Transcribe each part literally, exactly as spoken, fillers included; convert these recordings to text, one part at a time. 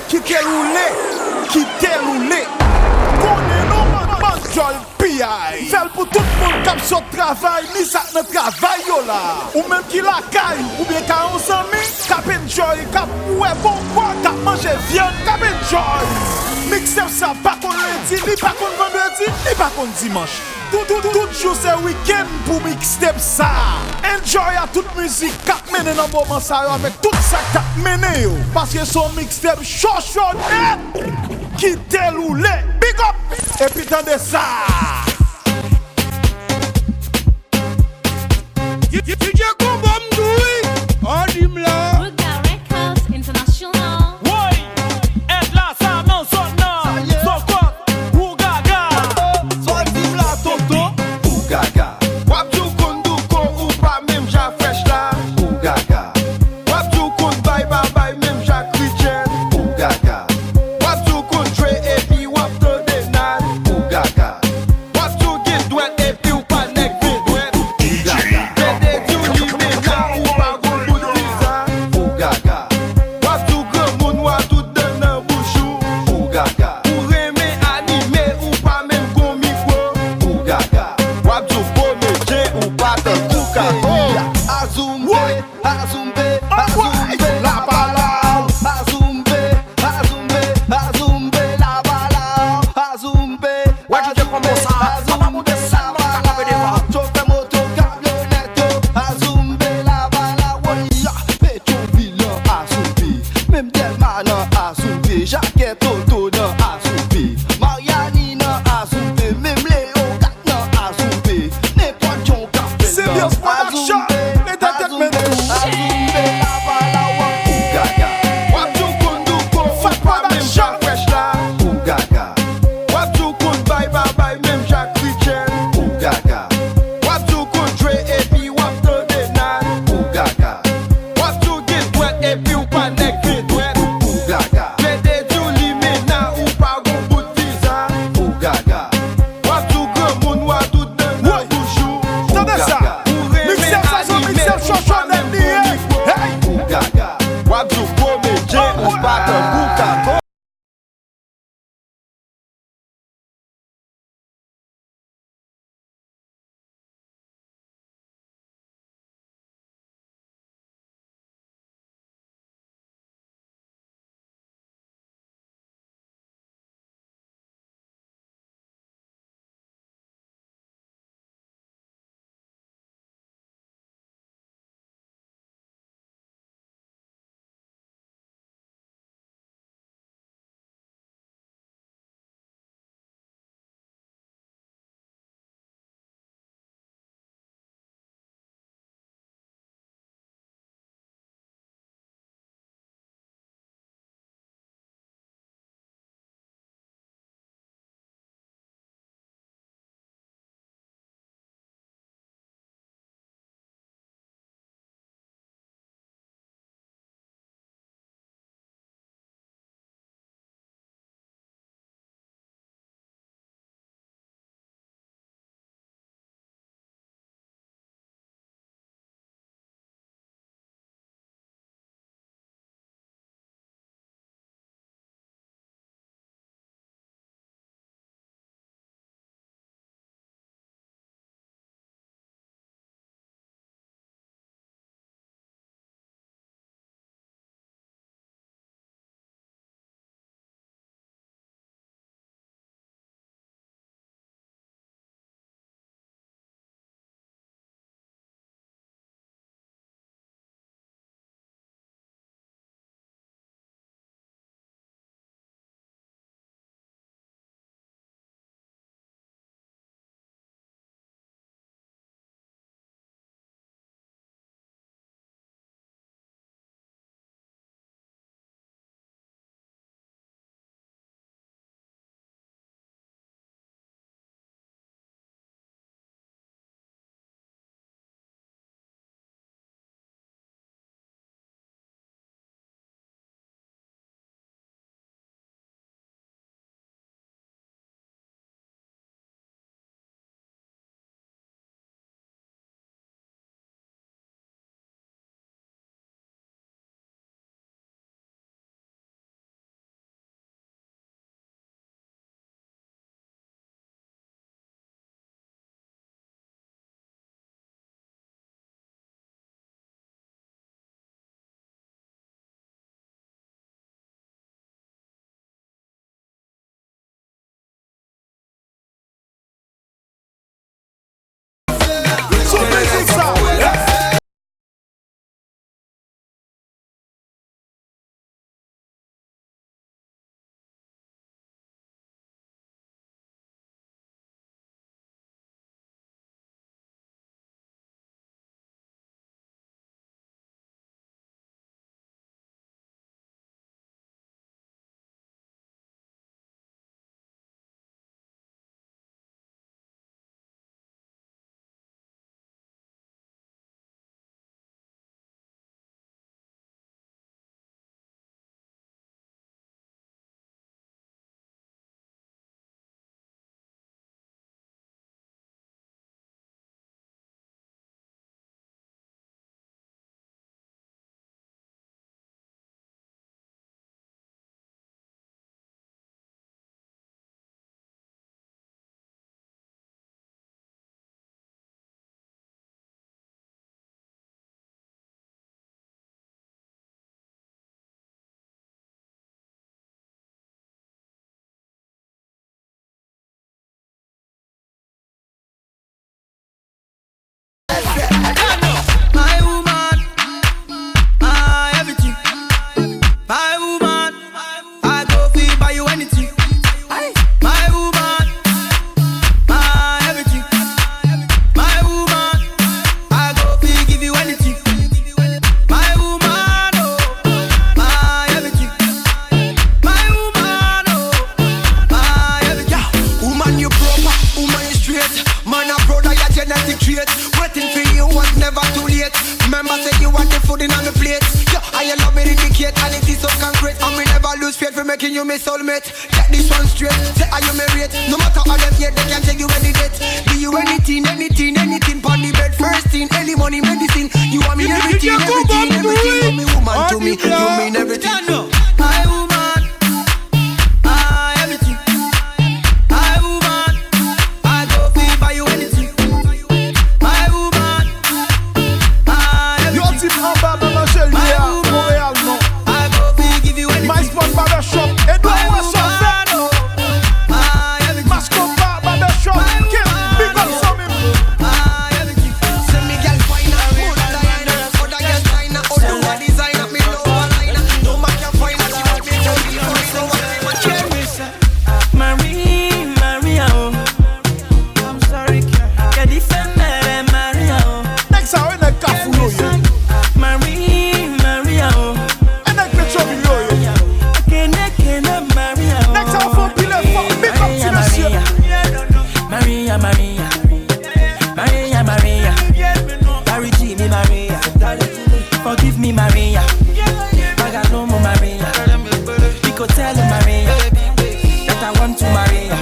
Kite l woule, kite l woule. Konnen non, man, man, Joy P I. Fè l pou tout moun k ap sot travay, ni sa k nan travay yo la. Ou menm ki lakay, oubyen ka yon zanmi, k ap enjoy, k ap bwè bon bwa, k ap manje vyann, k ap enjoy. Mixtape sa pa konn lendi, li pa konn vandredi, li pa konn dimanch. Tout, tout, tout jou se wikenn pou mixtape sa. Enjoy a tout mizik k ap mennen nan moman sa yo avèk tout sa k ap mennen yo. Paske se yon mixtape cho cho nèt. Kite l woule. Big up! Epi tande sa. D J Combo m di wi. An di m la. Buga Records International. Woy! Èt la sa nan zòn nan. Sokòt, ou gaga. Sa w di m la, tonton? Ou gaga. W ap di w konn douko, ou pa menm jan frèch la. Ou gaga. W ap di w konn bay pa bay menm jan Christian. Ou gaga. W ap di w konn jwe epi w ap tande nal. Ou gaga. W ap di w gen dwèt epi w pa nèg gen dwèt. Ou gaga. Bède di w li menm la ou pa gon bout viza. Ou gaga. W ap di w granmoun w a tout dan nan bouch ou. Ou gaga. Ou renmen anime ou pa menm gon mikwo. Ou gaga. W ap di w komedyen ou pa tankou Kato. Azoumbe, azoumbe, azoumbe, la pa la. Azoumbe, azoumbe, azoumbe, la pa la. Azoumbe, azoumbe, azoumbe, la pa la. Chofè moto, kamyonèt yo, azoumbe, la pa la. Woy, ya, Petyonvil nan azoumbe. Menm Dèlma nan azoumbe. Jakè Toto nan azoumbe. Maryani nan azoumbe. Menm Leyogat nan azoumbe. Nenpòt jan w ka fè l nan Serious Production, azoumbe, Entertainment. My woman, my everything. My woman, I go fi buy you anything. My woman, my everything. My woman, I go fi give you anything. My woman, oh, my everything. My woman, oh, my everything. Yeah, woman, you proper, woman, you straight. Man a brother, your genetic trait. Waiting for you was never too late. Remember, say you want the food in on the plate. Yeah, I love it, indicate, and it is so concrete. And we never lose faith for making you my soulmate. Get this one straight, say are you married? No matter how dem hate, they can take you any date. Be you anything, anything, anything pon the bed. First thing, early money, medicine. You want me everything, everything, everything. You me woman to me, you mean everything. My woman, my everything. My woman, I go fi buy you anything. My woman, my everything. Yo, team anba nan Lanjeli a, Montréal, non. I go fi give you anything. My Spot Barbershop, Edouard Wesson, Mascopa Barbershop, Ken, big up Sammy. Send me girl fine and good designer, other girl fine and old designer, me love designer. No man can find her, she want me to be for you. Marie, Maria, oh. I'm sorry, girl. Kè diferan, Maria, oh. Nèg sa yo, nèg Kafou yo ye. Marie, Maria, oh. E nèg Petyonvil yo ye. Kene, kene, Maria, oh. Nèg sa yo fè anpil efò, big up ti mesye. Maria, Maria. Maria, Maria. Maria, Maria. Maria, Maria. Forgive me, Maria. Pagalomo, Maria. Picotelo, Maria. That I want to, Maria.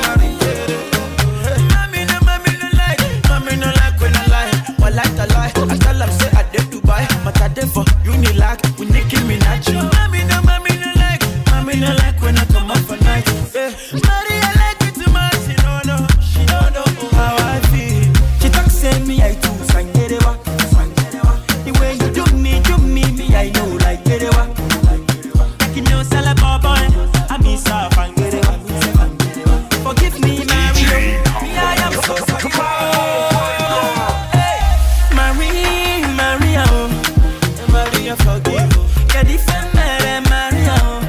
Mommy no, mommy no like, mommy no like when I lie. But like I lie, I tell them say I dey Dubai, but I dey for Unilag with Nicki Minaj. Mommy no, mommy no like, mommy no like when I come out for night. Yeah. Maria like me too much, she don't know, she don't know how I feel. She talk say me I too sangerewa, sangerewa. The way you do me, do me, me I know like gerewa. Like you know, sell a boy, I miss her, sangerewa. Forgive me, Maria, me I am so sorry. Hey, Maria, Maria, oh. Maria, forgive. Kè diferan, Maria, oh.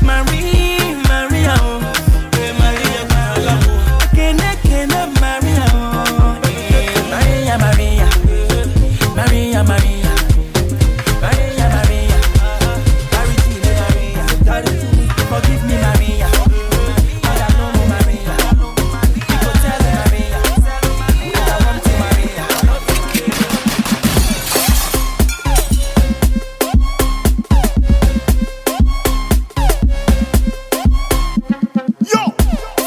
Marie, Maria, oh. Kene, kene, Maria, oh. Maria, Maria. Maria, Maria. Maria, Maria. Forgive me, Maria. Yo,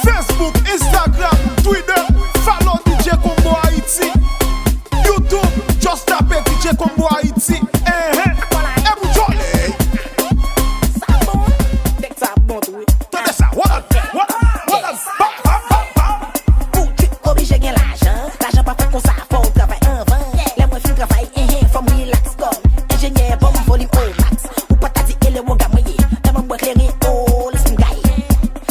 Facebook, Instagram, Twitter, follow D J Combo Haiti. YouTube, just tape D J Combo Haiti. Ehe, e pou jòl. Sa bon, tèks sa bon tou wi. Tande sa, what up, what up, what up, bam, bam, bam, bam. Pou ki oblije gen lajan, lajan pa fèt konsa, fò w travay anvan. Lè mwen fin travay, ehe, fò m relax kò m. Enjenyè, ban m volim au max. Ou pa ta di ele woga mwen ye. Tèlman m bwè kleren, oh, lès m gaye.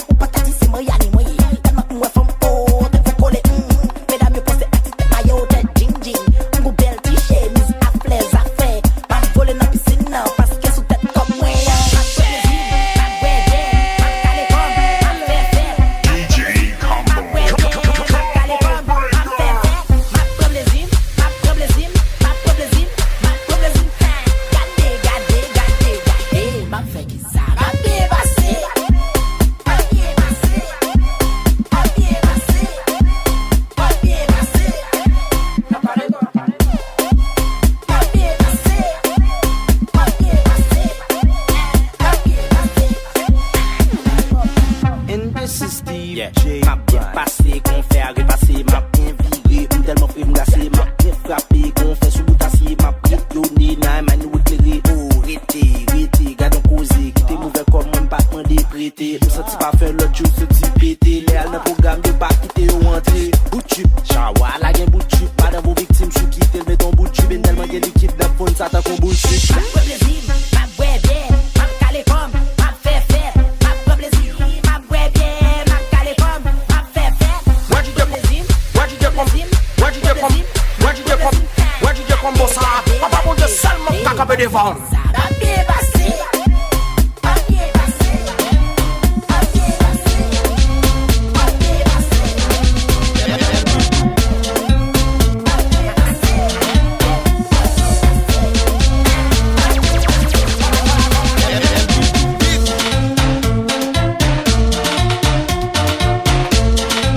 Ou pa ta di se Mariani mwen ye. Tèlman m wè fanm, oh, tèt fè kole, mm. Medam yo poste ak ti tèt mayo, tèt djing djing. M gon bèl ti chemiz a flè zafè. M ap vole nan pisin nan, paske sou tèt kòb mwen an. M ap pran plezi m, m ap bwè bè, m ap kale kò m, m ap fè fèt. M ap bwè bè, m ap kale kò m, m ap fè fèt. M ap pran plezi m, m ap pran plezi m, m ap pran plezi m, m ap pran plezi m. Gade, gade, gade, gade, m ap fè kisa? M ap byen pase. M ap byen pase. M ap byen pase. M ap byen pase. M ap byen pase. M ap byen pase. M ap byen pase. And this is Steve J. M ap byen pase, konfè a repase, m ap byen vire. M tèlman fre m glase, m ap byen frape, konfè sou bout asye, m ap byen done, nan men nou eklere. Oh, rete, rete, gad on koze, kite mouvè kò mwen, m pa t mande prete. M santi pa fè lòt jou, santi pete. Lè al nan pwogram, yo pa kite yo antre. Bout trip, chawa la gen bout trip. Madan pou viktim, chou kite l met on bout trip. E tèlman gen likid nan fon sa tankou boul swit. M ap pran plezi m, m ap bwè byè, m ap kale kò m, m ap fè fèt. M ap pran plezi m, m ap bwè byè, m ap kale kò m, m ap fè fèt. M ap pran plezi m, m ap pran plezi m, m ap pran plezi m. Sa, papa Bondye sèlman k ka kanpe devan.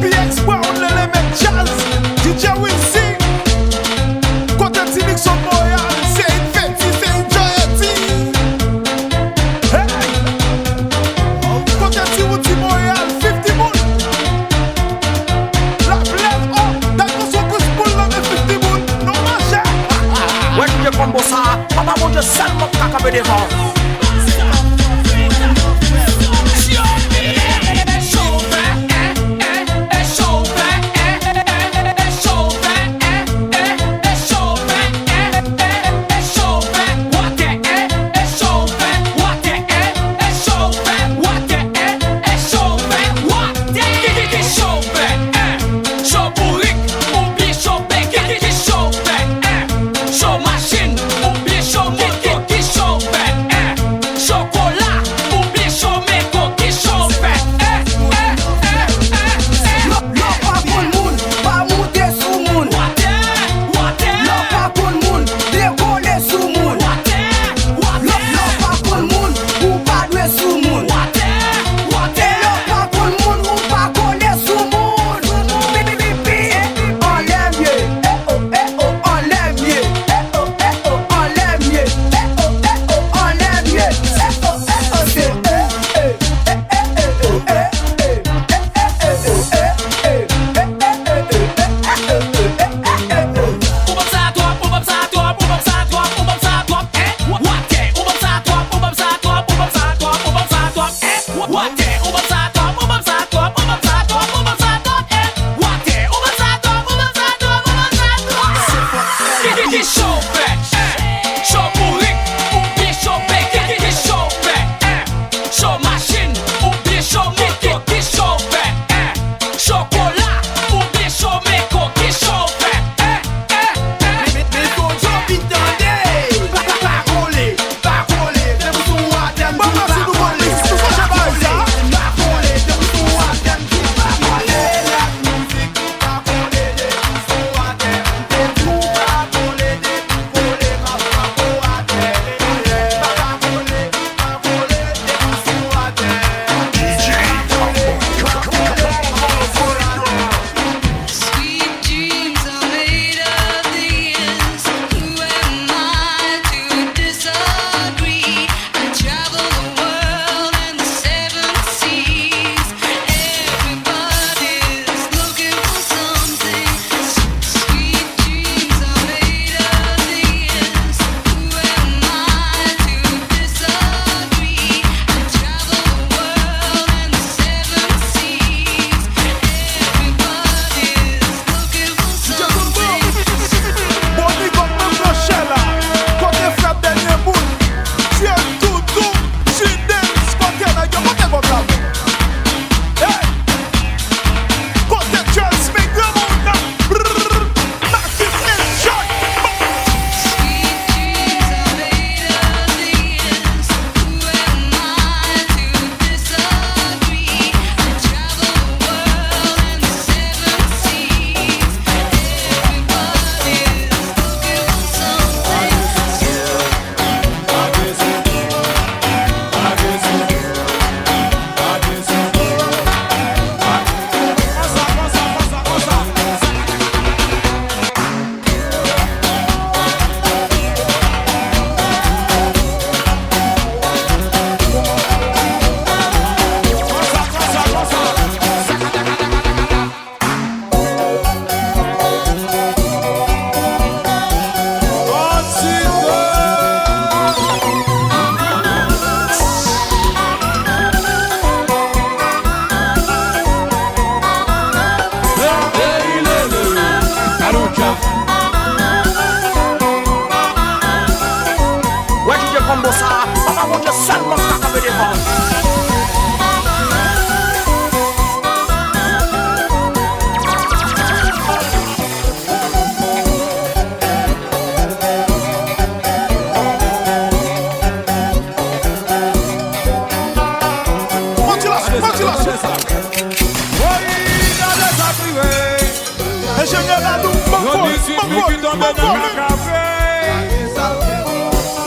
P X Brown, Lele Met Jazz, D J Wilzy. Kote Ti Nixon Montréal, se Infeti, se Enjoy Eti. Hey! Kote Ti Woody Montréal, fifty moun. Lap lèv, oh, dat konsa Chris Paul nan men fifty moun. Non, monchè. Wè, DJ Combo sa, papa Bondye sèlman k ka kanpe devan. Cho bourik oubyen cho bèk, ki, ki, ki cho w fè, en? Cho machin oubyen cho moto, ki cho w fè, en?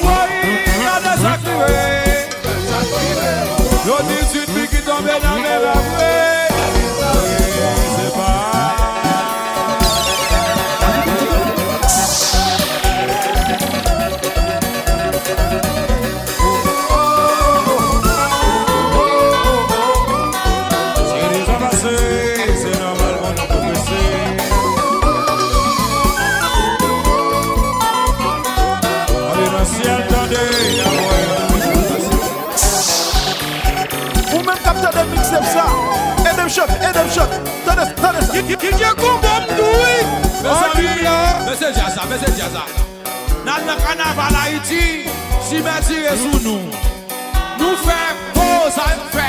Woy, gade sa k rive. Yo di Sweet Micky tonbe nan men la vre. Se pa. Se deja pase, se nòmal pou nou pwogrese. Ale nan syèl, tande, y ap wè. Ou menm k ap tande mixtape sa, ede m chante, ede m chante. Tande, tande sa. Ki, ki, ki, ki konbo m tou wi. Mezanmi, mesye djaz la, mesye djaz la. N al nan kanaval Ayiti, chimè tire sou nou. Nou fè po sa nou fè.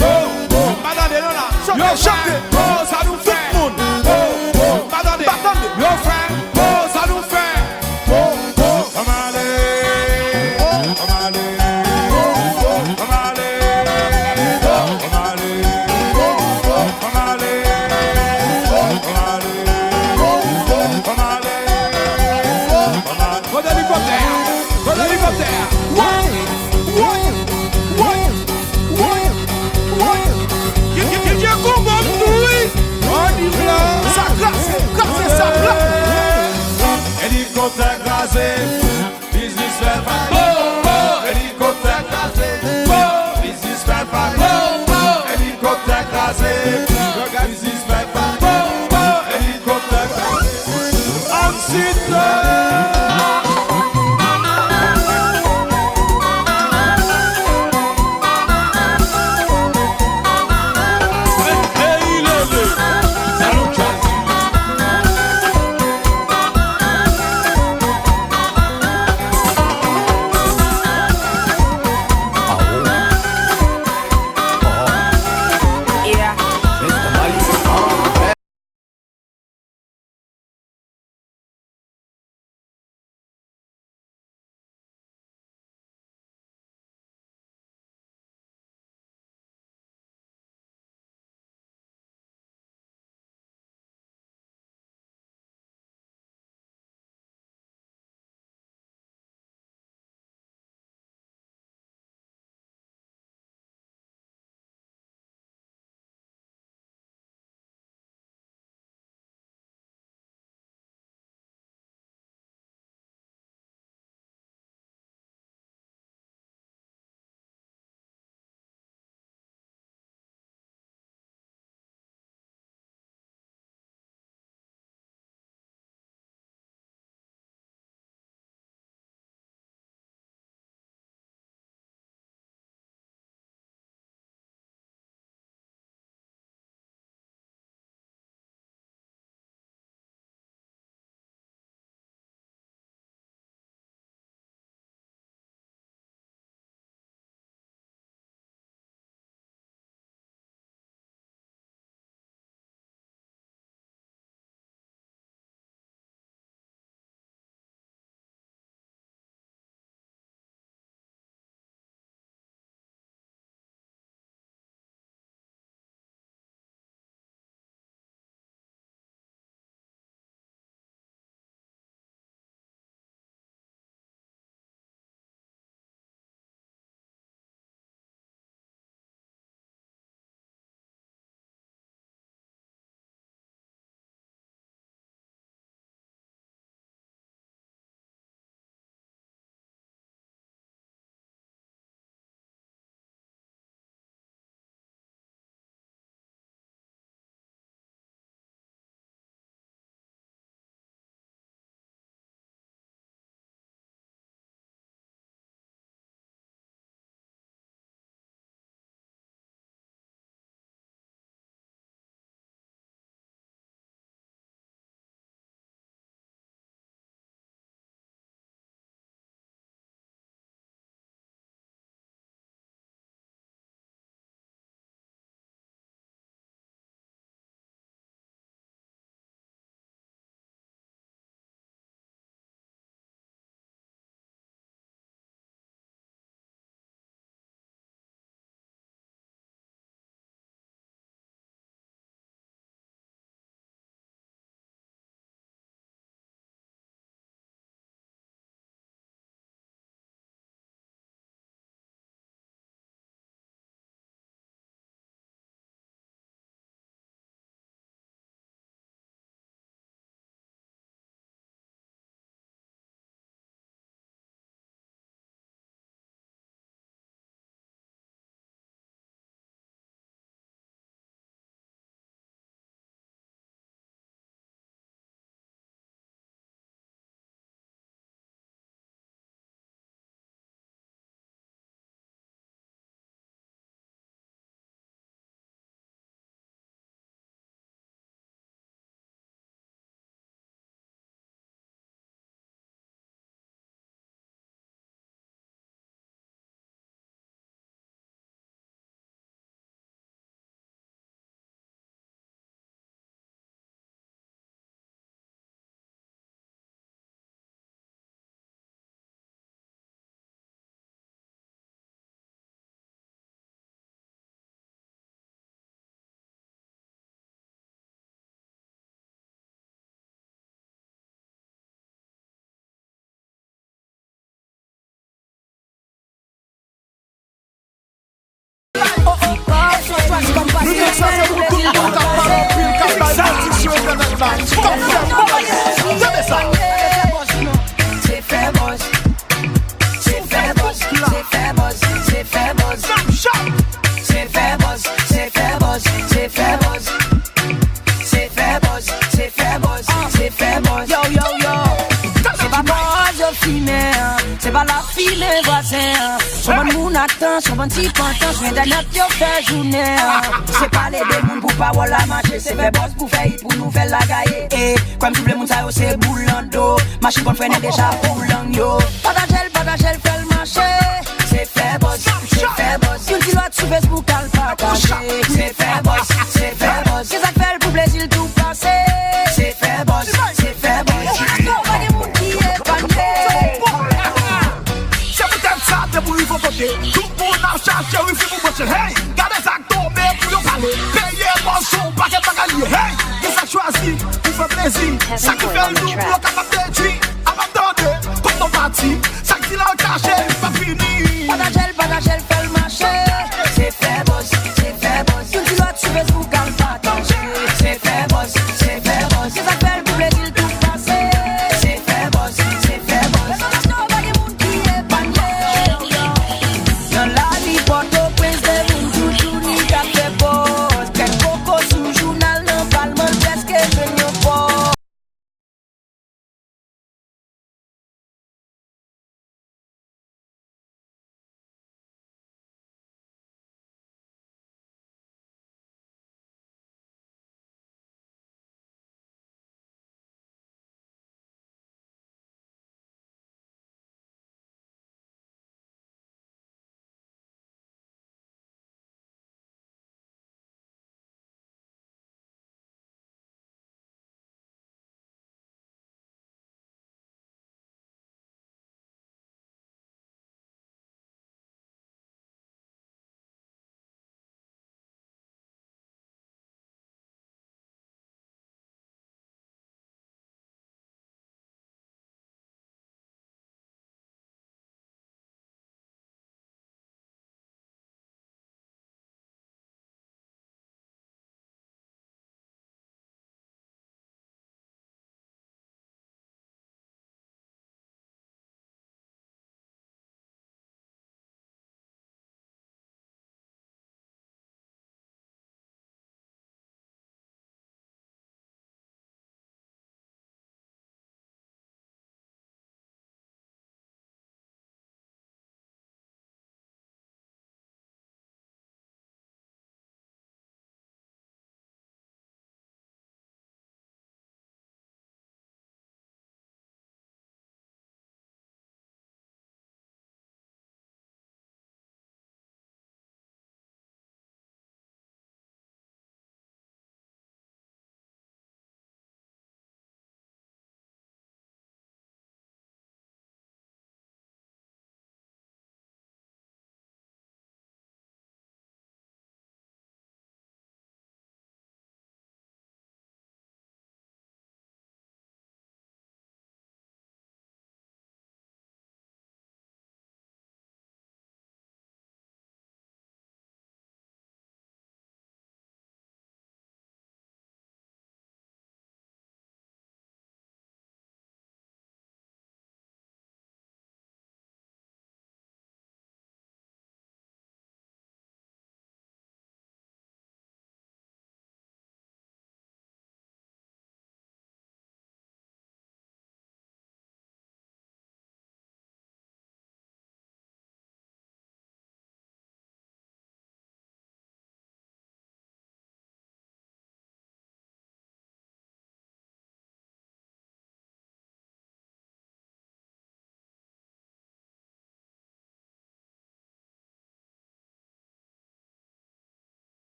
Po, po, m pa tande non la. Yo fè po sa nou fè. Tout moun. Po, po, m pa tande. Yo fè po sa nou fè. Po, po. Ann ale. Ann ale. Ann ale. Ann ale. Ann ale. Ann ale. Ann ale. Kote elikoptè a? Kote elikoptè a? Woy! Woy! Woy! Woy! Woy! Ki, ki, ki, ki konbo m tou wi! Sa kraze, kraze sa, kraze! Elikoptè kraze, biznis fè fayit. Elikoptè kraze, biznis fè fayit. Elikoptè kraze, biznis fè fayit. Elikoptè kraze. Aksida! Hey, lele! Sa nou chwazi. Sa se pou tout moun k ap pale anpil, k ap bay manti sou entènèt la, k ap fè buzz. Tande sa. Se fè buzz. Se fè buzz. Se fè buzz. Se fè buzz. Se fè buzz. Se fè buzz. Se fè buzz. Se fè buzz. Se fè buzz. Yo, yo, yo. Se pa buzz yo fimen an. Se pa la fimen vwazen an. Yon bann moun ak tansyon, bann ti pantan, sou entènèt yo fè jounen an. Se pale de moun pou pawòl la mache, se fè buzz pou fè hit pou nouvèl la gaye. E kwè m souple moun sa yo se boul nan do. Machin konn frennen deja pou lang yo. Pataje l, pataje l, fè l mache. Se fè buzz, se fè buzz. Youn di lòt sou Facebook al pataje. Se fè buzz, se fè buzz. Se sa k fè l pou plezi l tou pase. Se fè buzz, se fè buzz. Pa gen moun ki epanye. Se poutèt sa, depi w rive yon kote, tout moun ap chache wifi pou branche. Hey, gade sa k tonbe pou yo pale. Peye bòs yon pakèt bagay li ye. Hey, gen sa k chwazi pou fè plezi. Sa ki fè l nou pou yo kapab dedwi. Ap ap tande, kot nou pati. Sa k di la l kache, li pa fini. Pataje l, pataje l, fè l mache. Se fè buzz, se fè buzz. Youn di lòt sou Facebook al pataje. Se fè buzz, se fè buzz. Se sa k fè l pou plezi l tou pase. Se fè buzz, se fè buzz. Nan lavi Pòtoprens, de moun toujou ni k ap fè buzz. Kèk koko sou jounal nan palman, l prèske jwenn yon pòs.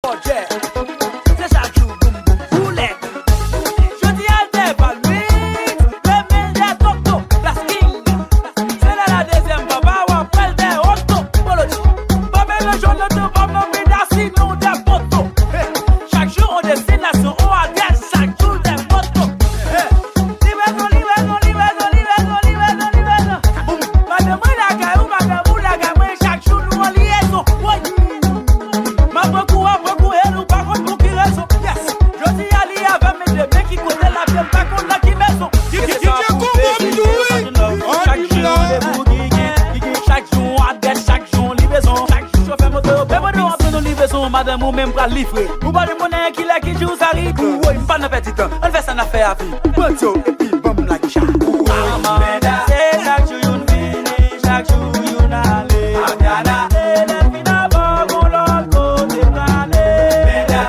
Fò djè. Se chak jou boum boum boulèt. Jodi a l te Valmix, Remèl dè Toto, Plas King. Se lè la dezyèm papa w ap pral dè oto. Polo di, pa melanje w nan tan pa nan pida sinon dè poto. Chak jou on destinasyon, on adrès, chak jou dè poto. Livraison, livraison, livraison, livraison, livraison, livraison. Boum. Madanm mwen lakay ou, madanm ou lakay mwen, chak jou nou an lyezon. Woy. M ap pran kou, ap pran kou, e nou pa konn pou ki rezon. Yes. Jodi a li avè m, men demen ki kote l ap ye, m pa konn nan ki mezon. Ki, ki, ki, ki, ki, ki, ki, ki, chak jou de bougi, chak jou adrès, chak jou livraison. Chak jou chofè moto, men mwen nou ap pran nou livraison, madanm ou menm pral livre. Ou pa de konnen kilè ki jou sa rive. Woy, m pa nan pèdi tan. Ann fè sa n ap fè a vi. Pran yo epi ban m lagija. Se chak jou youn vini, chak jou youn ale. Abyana, elèv fin avè w, gon lòt kote prale.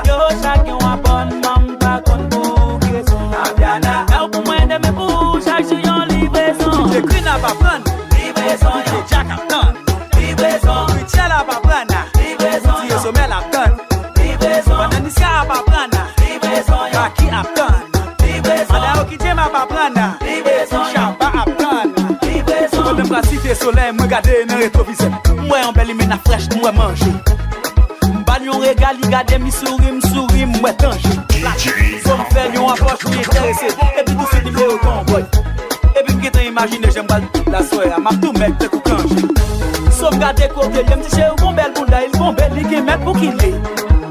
Yo chak gen yon abònman, m pa konn pou ki rezon. Abyana, lè w pou mwen demen pou ou, chak jou yon livrezon. Ekri n ap aprann. Livrezon, yo. Jack ap tann. Livrezon. Richel ap aprann. Livrezon, yo. Ti yo somè l ap tann. Livrezon. Pandan Niska ap aprann. Livrezon, yo. Kaki ap tann. Livrezon. Pandan Oki Jem ap aprann. Livrezon. Chaba ap tann. Livrezon. Pandan m pral site solèy, mwen gade nan retwovizè. M wè yon bèl limena frèch, m wè manje. M ba l yon rega, li gade m, li souri, m souri, m wè danje. Plat, so m fè l yon apwòch, li enterese. Epi tousuit, li vle yo tonbe. Epi m gentan imajine jan m pral tout laswè a, m ap tou mèg tankou kanje. So m gade kote l ye, m di cheri, ou gon bèl bounda, il gon bèl, li gen mèt pou ki l ye.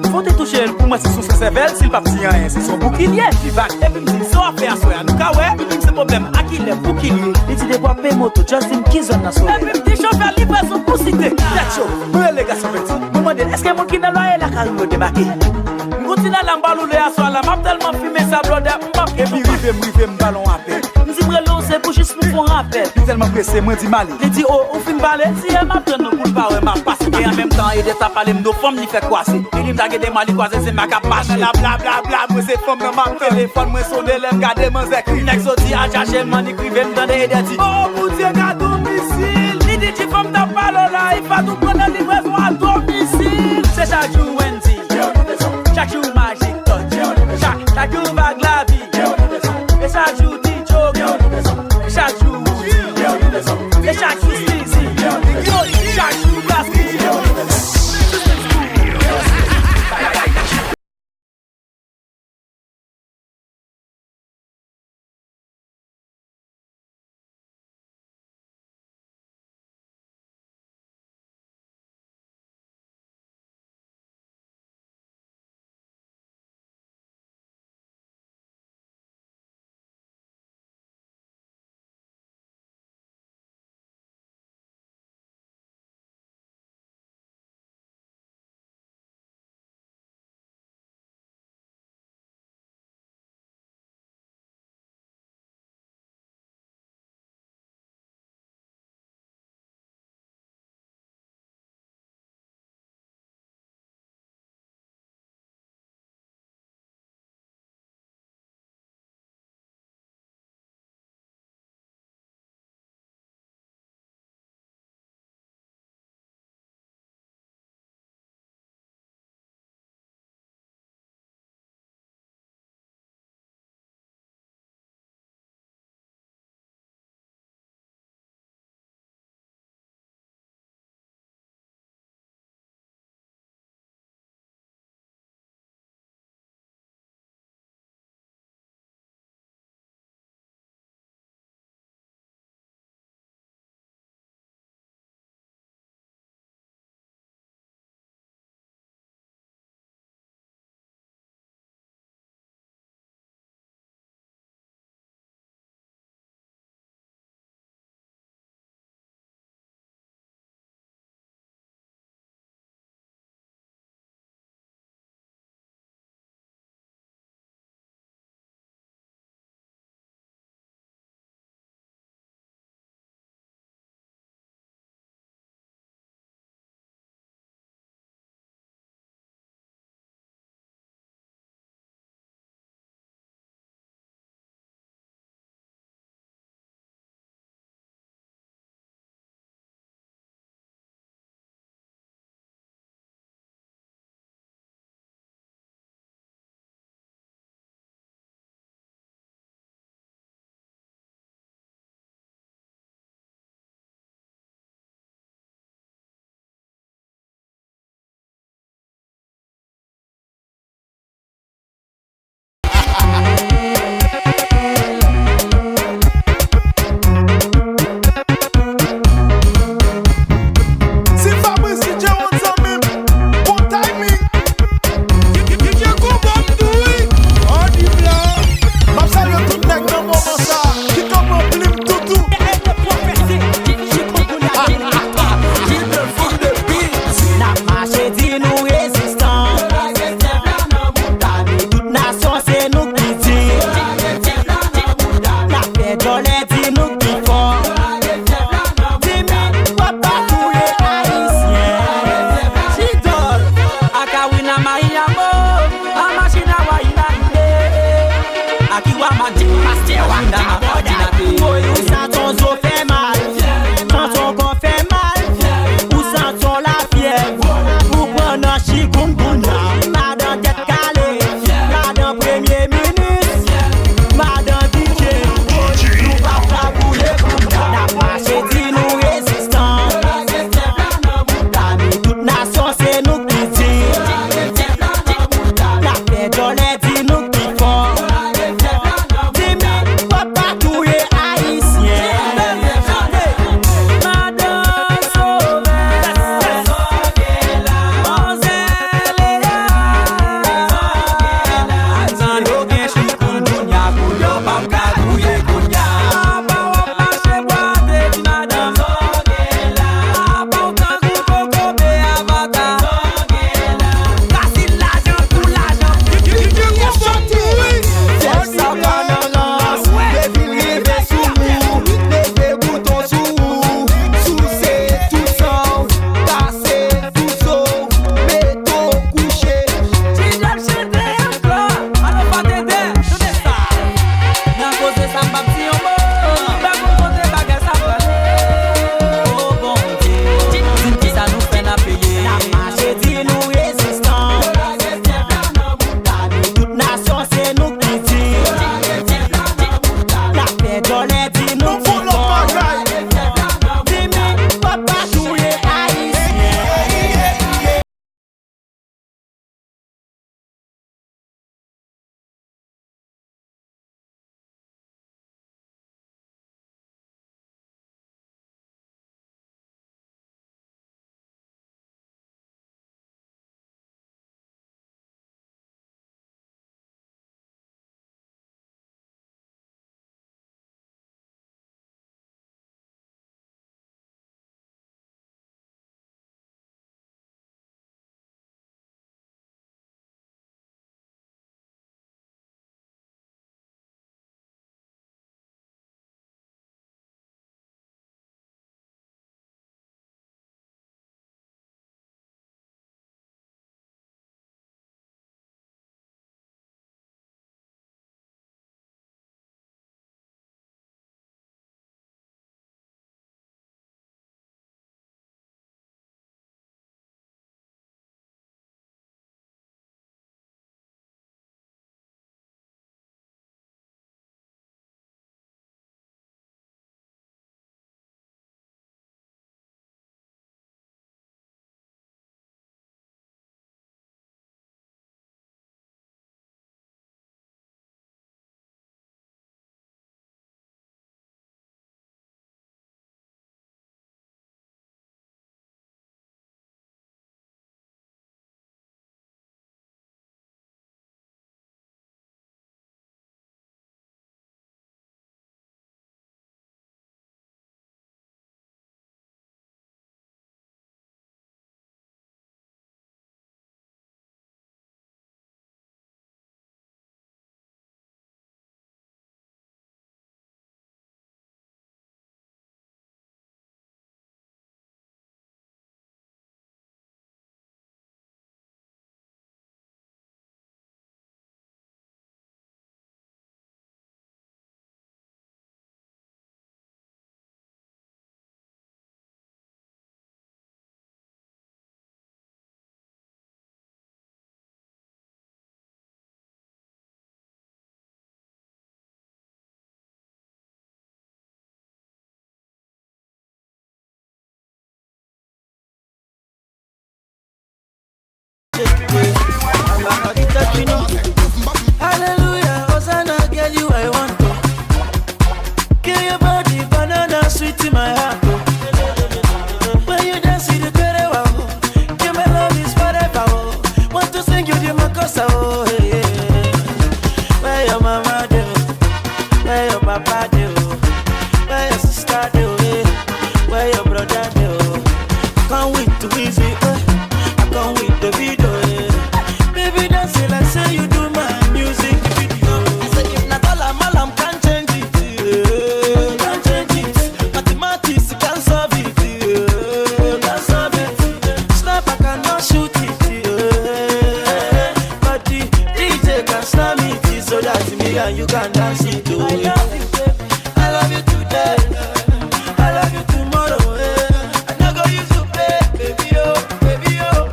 Fò w te touche l pou mwen, si se yon sèvèl, si l p ap di anyen, se son boukilye. Li vag, epi m di, sa w ap fè aswè a, nou ka wè? Li di m se pwoblèm, a kilè, pou ki l ye? Li di depi w ap peye moto, just di m ki zòn nan sou. Epi m di chofè livrezon pou site. Tèt cho, mwen rele gason penti, mwen mande l èske moun ki nan lwaye la ka rive debake. M kontinye la, m pa loule aswè la, m ap tèlman fimen sa blòdè, m p ap. Epi rive, m rive, m ba l yon apèl. M di m rele w, se pou jis nou fè yon apèl. Li tèlman prese, mwen di m ale. Li di, o, ou fin pale? M di, e, m ap tann ou pou l pa wè m ap pase. E an menm tan, Edè ta pale m de fanm li fè kwaze. Li di m ta gen de mwa li kwaze, se m a k ap mache. Bla, bla, bla, bla, mwen se fanm nan m ap tann. Telefòn mwen sonnen, lè m gade manzè kri. Nèg soti a chache m, annik rive m tande Edè di, o, Bondye, gade yon misil. Li di ti fanm t ap pale w la, li pa tou pran nan livrezon a domisil. Se chak jou Wendy. Chak jou Magic Touch. Chak, chak jou Vag Lavi. E chak jou T-Joe. E chak jou Roody. E chak jou Steezy. Yo, chak jou Plas King. Akiwa Magic Master Wanda nan òdinatè. Ou santi yon zo fè mal, santi yon kò fè mal, ou santi yon lafyèv, ou pran nan chikungunya. Madan tèt kale, madan premye minis, madan D J, nou p ap ka bouye kounya. N ap mache di nou rezistan. Pami tout nasyon, se nou ki di. Lapè djòlè di nou ki fò. Jimmy, papa touye Ayisyen. Madan Sovè, manzè Lea. Zan yo gen chikungunya, kou yo p ap ka gouye kounya. Apa w ap mache bwate di madanm. Apa w tankou kokobe avata. Kasil lajan pou lajan. Fè sa w ka nan rans. Depi l rive sou ou, leve bouton sou ou. Souse tout san w, kase tout zo w, mete w kouche. Ti dyab chante ankò. Alo, Patede, tande sa. Nan koze sa, m p ap di yon mo. M pa konn kote bagay sa prale. O Bondye, di m kisa nou fè n ap peye. N ap mache di nou rezistan. Pami tout nasyon, se nou ki di. Lapè djòlè di nou ki fò. Jimmy, papa touye Ayisyen. Hallelujah, Hosanna, girl, you I want to. Kill your body, banana sweet in my heart, oh. When you dance with the Kerewa, oh. Your melody is forever, oh. Want to sing you the Makosa, oh, yeah, yeah. Where your mama dey, oh? Where your papa dey, oh? Where your sister dey, oh, yeah? Where your brother dey, oh? I come with Weezy, eh? I come with Davido, eh? Baby, dance it like say you Yeah, you can dance it too. I love you, baby. I love you today. I love you tomorrow. Eh. I no go use you play, baby, oh, baby, oh.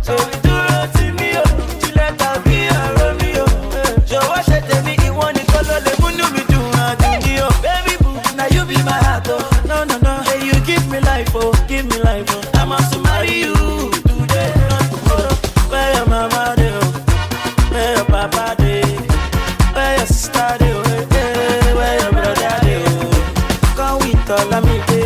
So you do run to me, oh. Juliet, I'll be a Romeo. Eh. Jọ̀wọ́ ṣe tèmi, ìwọ nìkan ló lè múnú mi dùn, àdùn ni o. Baby boo, now you be my heart, oh. No, no, no. Hey, you give me life, oh, give me life, oh. I must marry you today, not tomorrow. Where your mama dey, oh? Where your papa dey? Where your sister dey, oh? Hey, hey, where your brother dey, oh? Come with Olamide,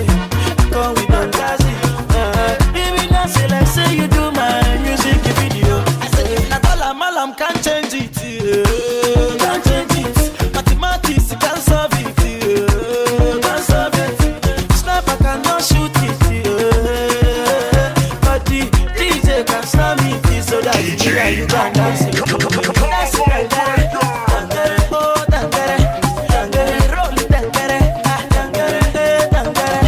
come with Don Jazzy. Uh, baby, now say like say you do my music video. I say, na dollar malam can change it, yeah, can change it. Mathematics can solve it, yeah, can solve it. Sniper cannot shoot it, yeah. But the D J can slam it, so that me and you can dance it. Dance it like that. Tangere, oh, tangere, tangere, roll it, tangere, ah, tangere, eh, tangere.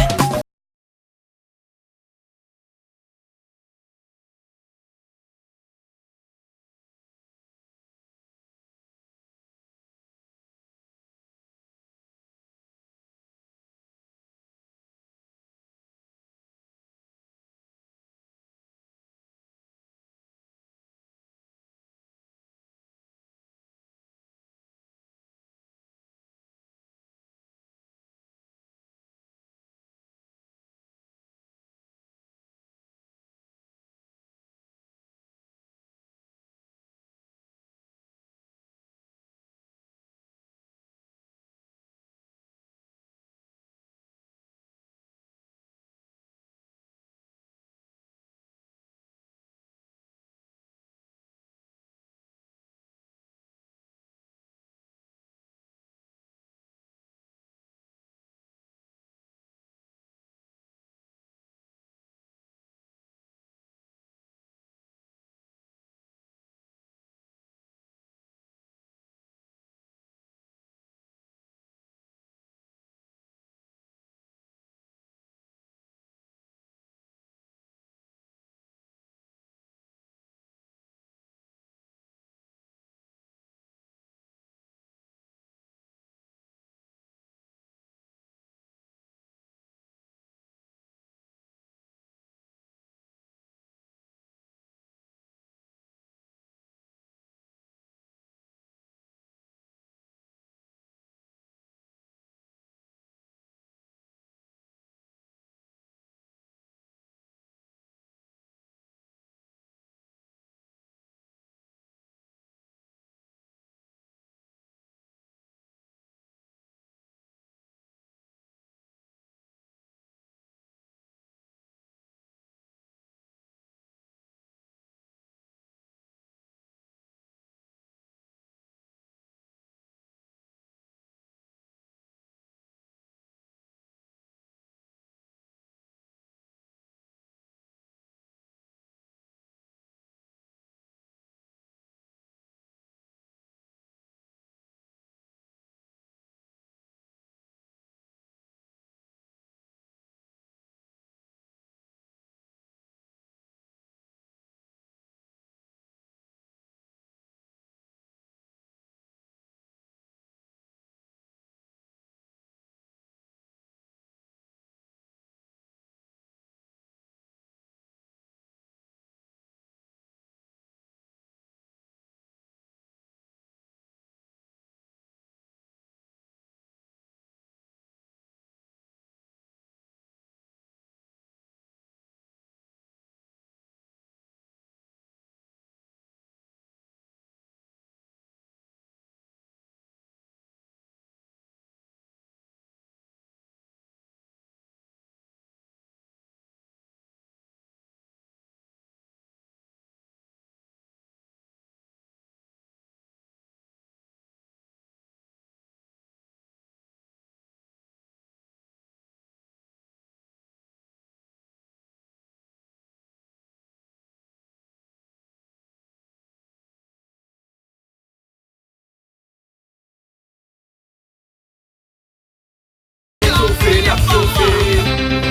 Chofe, n ap chofe.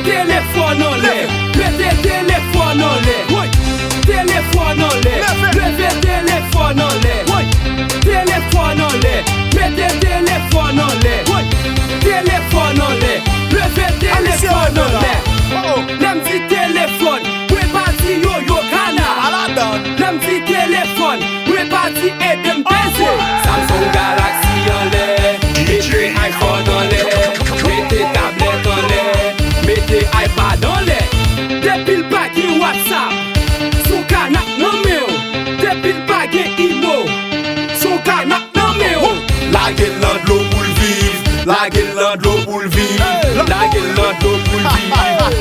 Telefòn anlè, mete telefòn anlè. Telefòn anlè, leve telefòn anlè. Telefòn anlè, Lage l nan dlo pou l viv. Lage l nan dlo pou l viv.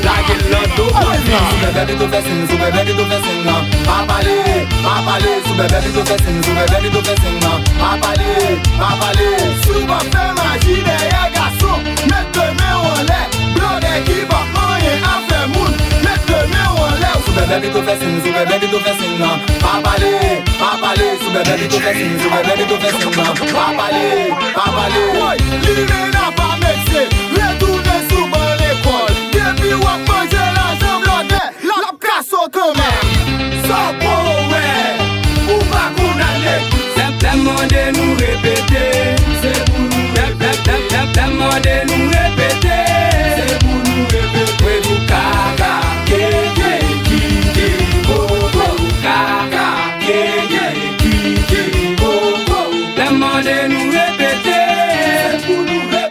Lage l nan dlo pou l viv. Sou bèbè pito fè sen, sou bèbè pito fè sen nan. Pa pale, pa pale, sou bèbè pito fè sen, sou bèbè pito fè sen nan. Pa pale, pa pale. Si w pa fè maji dèyè gason, met de men w anlè. Blòdè ki p ap manyen afè moun, met de men w anlè. Sou bèbè pito fè sen, sou bèbè pito fè sen nan. Pa pale, pa pale, sou bèbè pito fè sen, sou bèbè pito fè sen nan. Pa pale, pa pale. Woy, Limena pa met se, retounen sou ban lekòl. Depi w ap manje lajan blòdè, l ap kase w kanmenm. Sa w poko wè, ou pa konn al legliz. Lè, lè m mande nou repete, se pou nou repete. Lè, lè, lè, lè, lè m mande nou repete, se pou nou repete. Mwen di w kaka, keke, kiki, koko. Kaka, keke, kiki, koko. Lè m mande nou repete, se pou nou repete.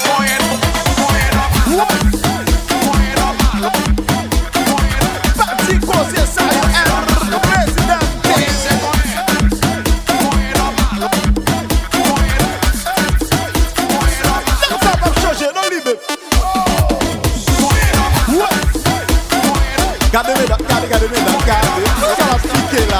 Pati koze sa yo, El Presidente. Nèg sa p ap chanje non, li menm. Gade medam, gade, gade medam, gade. Sa l ap pike la.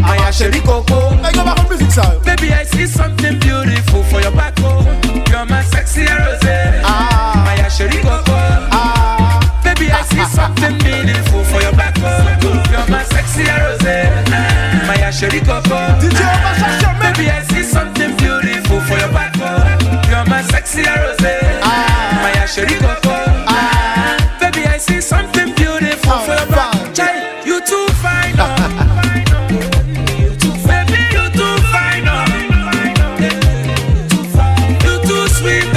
Maya cheri koko. Nèg yo pa konn mizik sa yo. Baby, I see something beautiful for your back, oh. You're my sexy rose. Ah. Maya cheri koko. Ah. Baby, I see something meaningful for your back, oh. You're my sexy rose. Maya cheri koko. D J, on va chercher, man. Baby, I see something beautiful for your back, oh. You're my sexy rose. Ah. Maya cheri koko. Ah. Baby, I see something beautiful for your back. Chai, you too fine, oh. Baby, you too fine, oh. You too sweet,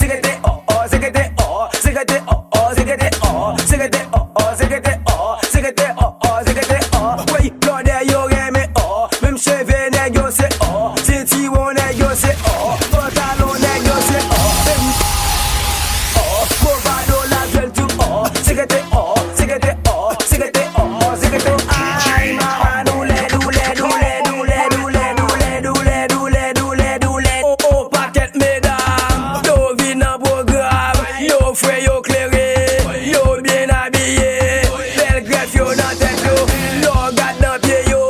Sekete, ò, ò, sekete, ò, sekete, ò, ò, sekete, ò, sekete, ò, ò, sekete, ò, sekete, ò, ò, sekete, ò. Wi, blòdè yo renmen ò, menm cheve nèg yo se ò, sentiwon nèg yo se ò, pantalon nèg yo se ò, menm ò, movado la jwe l tou ò, sekete ò, sekete ò, sekete ò, sekete ò. Ay, mama, doulè, doulè, doulè, doulè, doulè, doulè, doulè, doulè, doulè, doulè. O, o, pakèt medam, yo vin nan pwogram, yo fre, yo klere, yo byen abiye, bèl grèf yo nan tèt yo, lè w gad nan pye yo,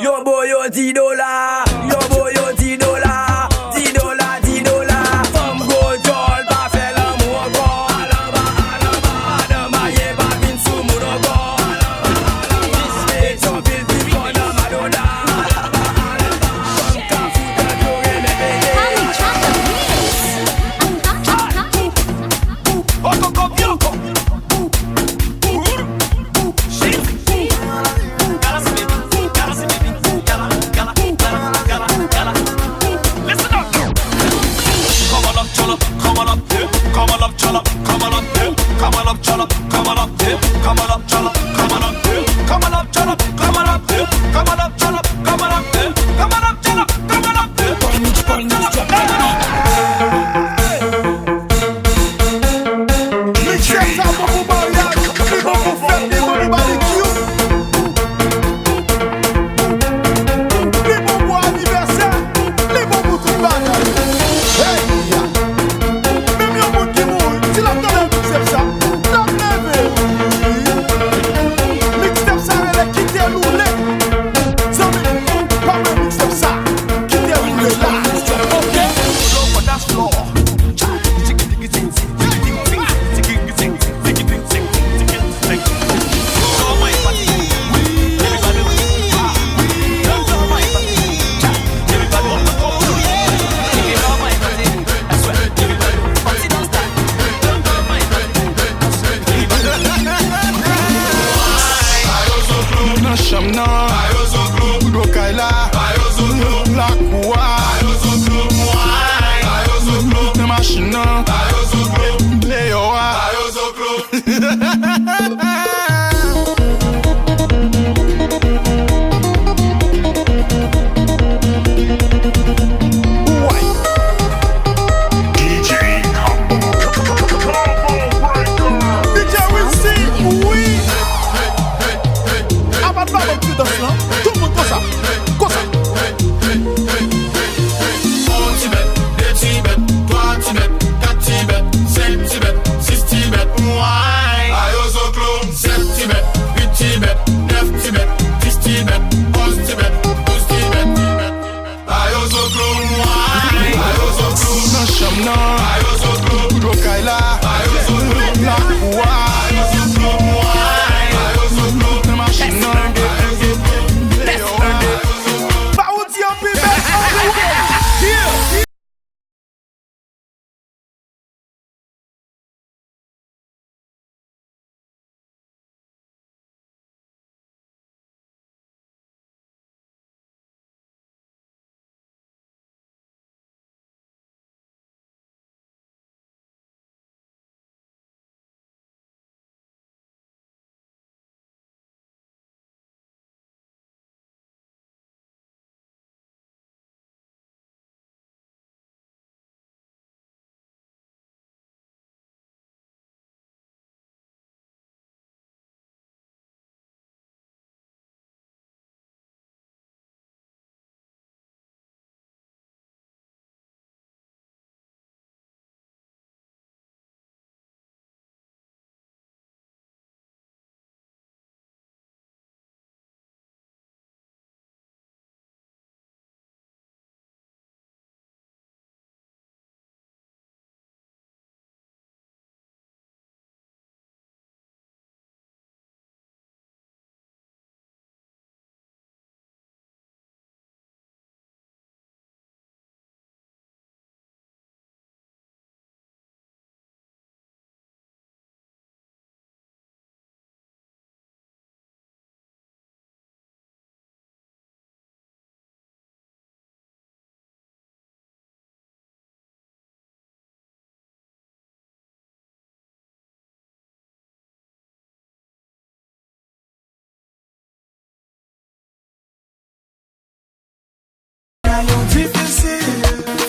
yon bo yo di dola, yon bo yo di dola, di dola, di dola. Fanm gwo djòl pa fè lanmou ankò. Al anba, al anba, madanm marye pa vin sou moun ankò. Al anba, al anba, al anba, Petyonvil pi fò nan Madonna. Al anba, al anba, fanm Kafou tank yo renmen pete. Kami Chaka Mix. Ang Kaka Kaka. Miksè sa bon pou maryaj, li bon pou fèt, li bon pou babekyou. Li bon pou anivèsè, li bon pou tout bagay. Hey, ya. Menm yon moun ki mouri, si l ap tande miksè sa, l ap leve, wi. Miksè sa rele Kite Loule. Zanmi, pa wè miksè sa, Kite Loule la. Ok?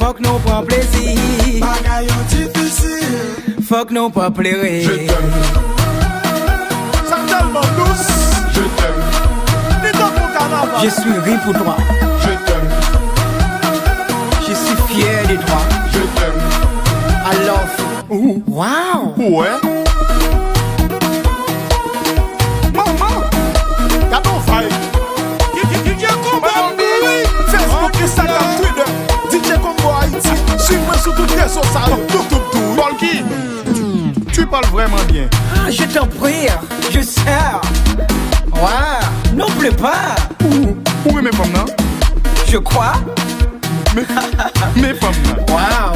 Fòk nou pran plezi. Bagay yo difisil. Fòk nou pa plere. Je t'aime. Sa tèlman dous. Je t'aime. Li tankou kanaval. Je suis ri pour toi. Je t'aime. Je suis fier de toi. Je t'aime. I love you. Ooh. Wow. Ou wè? Manman! Gade yon vibe! D J Combo ap mouri! Facebook, Instagram, Twitter, D J Combo Haïti. Suiv mwen sou tout rezo sa yo. Tou, tou, tou. Polky, tu parles vraiment bien. Ah, je t'en prie, je sers. Waouh, n'oublie pas. Ou, ou renmen fanm nan? Je crois. Men, men fanm nan. Waouh.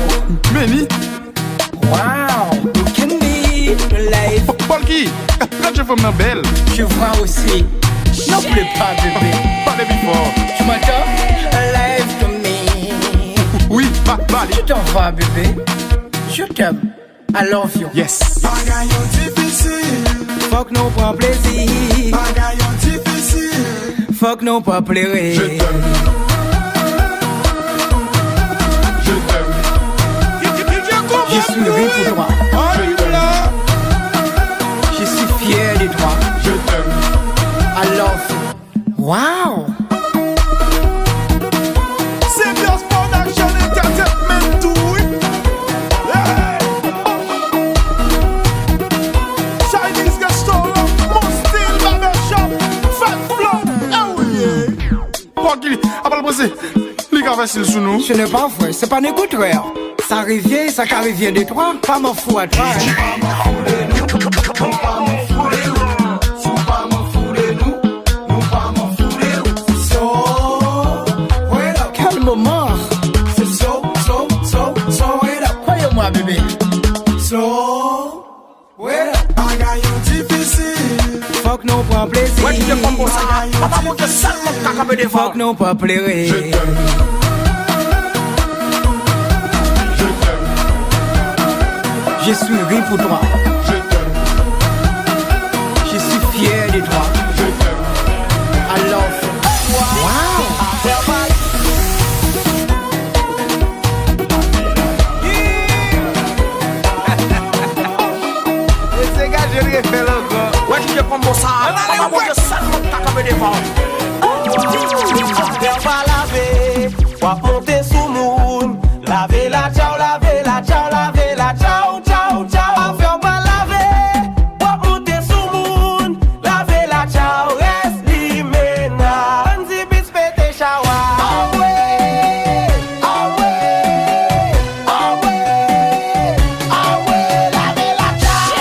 Men li. Wow, look at me, life. Polky, gad jan fanm nan bèl. Je vois aussi. N'oublie pas, bébé. Pale pi fò. Tu m'entends? Life to me. Wi, ba, ba li. Tu t'en vas, bébé. Je t'aime. I love you. Yes. Bagay yo difisil. Fòk nou pran plezi. Bagay yo difisil. Fòk nou pa plere. Je t'aime. Je t'aime. Je suis ri pour toi. Je t'aime. Je suis fier de toi. Je t'aime. I love you. Wow! Serious Production Entertainment tou, wi. Hey! Chinese Restaurant, Mon Style Barbershop, Fat Flow, eh oui. Polky, apa l panse li ka fasil sou nou? Ce n'est pas vrai, c'est pas négociable. Sa rive, sa ka rive de toi, pa m an fou a toi, hein. Quel moment! Voyez-moi, bébé. Bagay yo difisil. Fòk nou pran plezi. Wè DJ Combo sa, papa Bondye sèl moun k ka kanpe devan. Fòk nou pa plere. Je t'aime. Je t'aime. Je suis ri pour toi. Je t'aime. Je suis fier de toi. Je t'aime. I love you. Wow. Degaje l, refè l ankò. Wè DJ Combo sa, papa Bondye sèl moun k ka kanpe devan. Afè pa lave, w ap monte sou moun. Lave la tchaw, lave la tchaw, lave la tchaw, tchaw, tchaw. Afè pa lave, w ap monte sou moun. Lave la tchaw, rès limena. Andy Beats pete chawa. Awe, awe, awe, awe, lave la tchaw.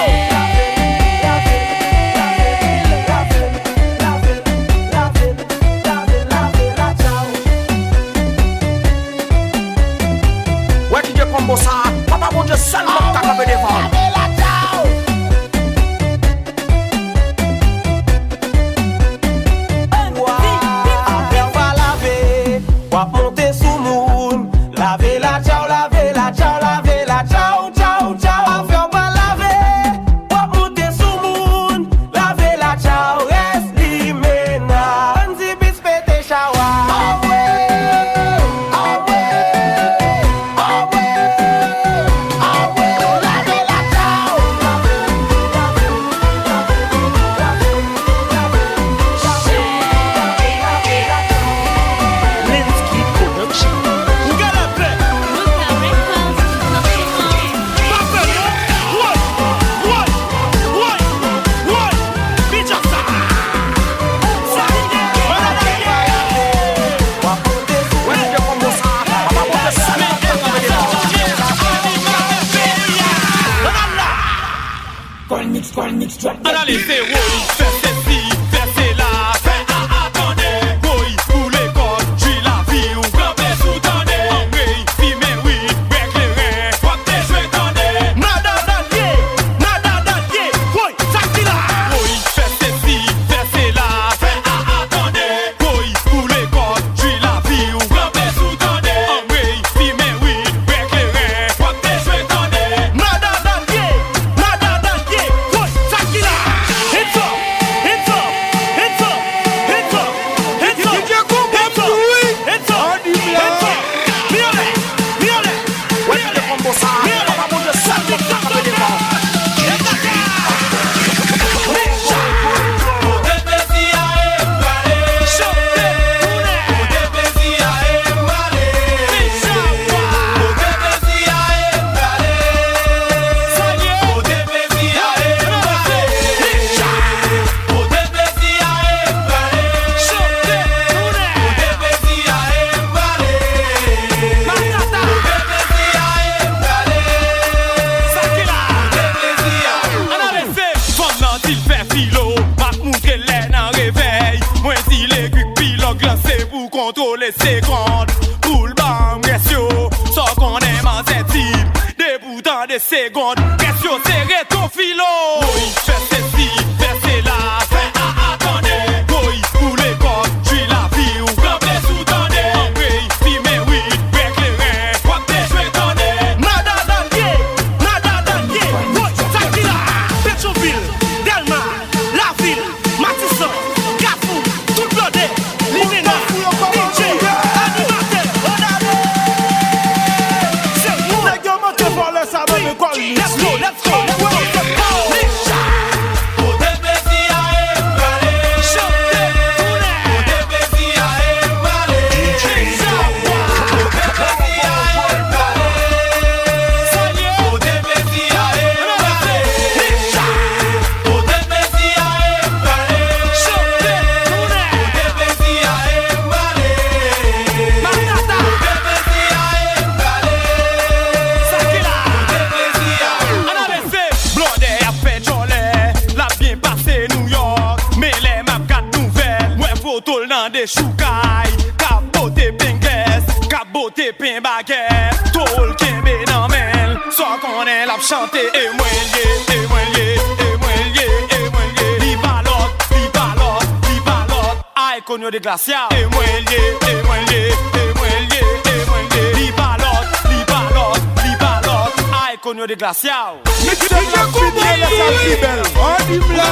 Tòl nan dechoukay, k ap bote pen gès, k ap bote pen bagèt. Tòl kenbe nan men l, sa w konnen l ap chante. E mwen l ye, e mwen l ye, e mwen l ye, e mwen l ye. Li pa lòt, li pa lòt, li pa lòt. Ay, konyo de glasya. E mwen l ye, e mwen l ye, e mwen l ye, e mwen l ye. Li pa lòt, li pa lòt, li pa lòt. Ay, konyo de glasya. Mixtape la fini, lè sa l pi bèl. An di m la.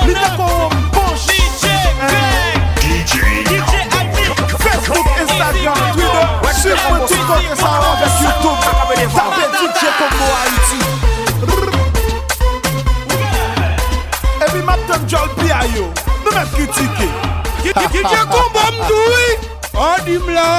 Li tankou yon bon ch-, eh. Facebook, Instagram, Twitter. Swiv mwen tout kote sa yo avèk YouTube. Tape D J Combo Haiti. Epi m ap tann djòl pi a yo. Nou mèt kritike. D J Combo m tou wi. An di m la.